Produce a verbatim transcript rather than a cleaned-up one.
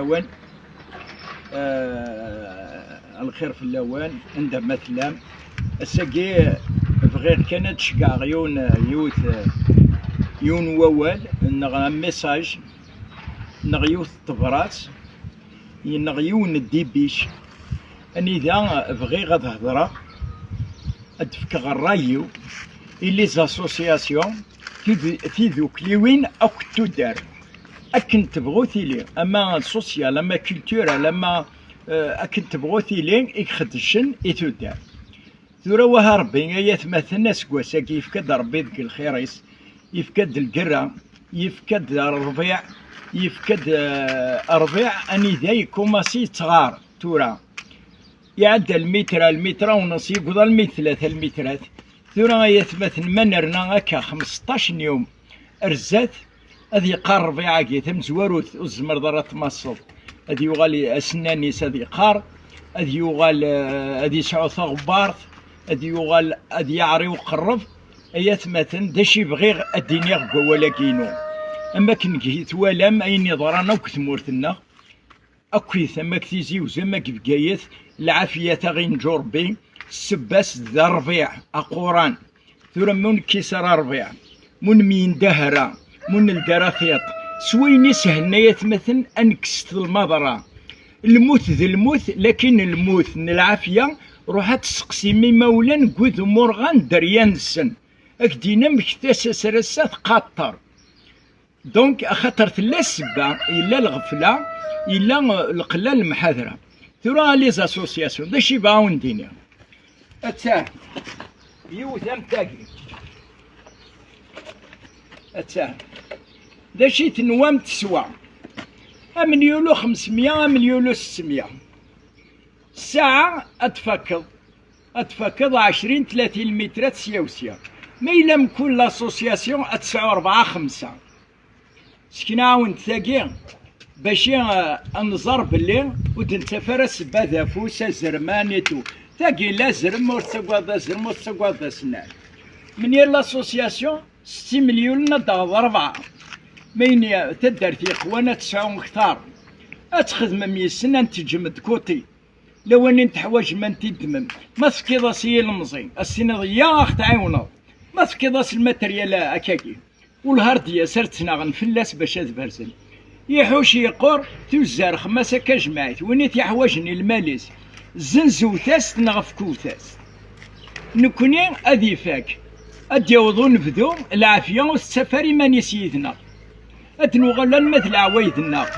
Wen, eh, lxir fell-awen, anda ma tellam. Ass-agi bɣiɣ kan ad ceggɛeɣ yiwen, yiwet, yiwen wawal, neɣ un message, neɣ yiwet n tebrat, neɣ yiwen n dibic. Anida bɣiɣ ad hedreɣ, ad d-fkeɣ ṛṛay-iw i les associations, tid-, tidukliwin akked tuddar. Akken tebɣu tili, ama social, ama culturel, ama, eh, akken tebɣu tili, i ixeddcen i tuddar. Tura waha Rebbi, ay atmaten, aseggas-agi yefka-d Rebbi deg lxir-is, yefka-d lgerra, yefka-d rrbiɛ, yefka-d, eh, rrbiɛ anida yekkumasi yettɣar tura. Iɛedda lmitra, lmitra u nneṣ, yewweḍ almi d tlata lmitrat. Tura ay atmaten, ma nerna akka xmesṭac n yum ar zdat, ad yeqqar rrbiɛ-agi tamezwarut ur tzemreḍ ara ad tmaṣṣeḍ. Ad yuɣal asennan-is ad yeqqar, ad yuɣal, eh, ad yesɛu taɣebbart, ad yuɣal ad yeɛri uqerreb. Ay atmaten, d acu i bɣiɣ ad d-iniɣ deg wawal-agi-inu? Am akken g-, twalam ayen yeḍran akk tmurt-nneɣ, akkit am ak Tizi Uzzu, am ak Bgayet, lɛafiyat a ɣ-inǧu Rebbi, ssebba-s d rrbiɛ aquran. Tura mun nekkis ara rrbiɛ, mun myendeh ara, mun neldi ara tiṭ, s wayen isehlen ay atmaten ad nekkset lmaḍra. Lmut d lmut, lakin lmut n lɛafya, ruḥ ad testeqsim imawlan n wid umurɣan dderya-nsen. Ad k-d-inin amek tasa-s ar ass-a tqaṭer. Donc, axaṭer tella ssebba, yella lɣefla, yella, euh, lqella n lemḥadra. Tura, les associations, d acu i bɣa ad wen-d-iniɣ? Attah, yiwet am tagi. Attah, d acu i tenwam teswa? Amelyulu xemsemya, amelyulu settemya. Ssaɛa ad tfakeḍ, ad tfakeḍ ɛecrin, tlatin lmitrat sya u sya. Ma yella mkul l'association ad tesɛu rebɛa, xemsa. Seknaɣ-awen-d tagi, bac i, eh, ad nẓer belli ur d-nettaf ara ssebba d afus, azrem, anitu. Tagi la azrem, ur tettagadeḍ azrem, ur tettagadeḍ asennan. Menyir l'association, setti melyunen ad d-taɣeḍ rebɛa. Ma yini taddart yeqwan ad tesɛu ktar. Ad txedmem yes-sen, ad n-teǧǧem de côté. Lawan i n-teḥwaǧem ad n-t-id-ddmem. Ma tefkiḍ-as i yilemẓi, ad s-tiniḍ ya aɣ-tɛiwneḍ. Ma tefkiḍ-as lmateryal akkagi, ulhar d-yas ar ttnaɣen fell-as bac ad berzen. Iḥuc yeqqur, tuzzar xemmas akka jemɛit, win i t-yeḥwaǧen i lmal-is, zenzewt-as-t neɣ fkut-as-t. Nekni ad ifak, ad d-yaweḍ unebdu, lɛafya ur tettaf ara iman-is yid-neɣ. Ad d-nuɣal alma d leɛwayed-nneɣ.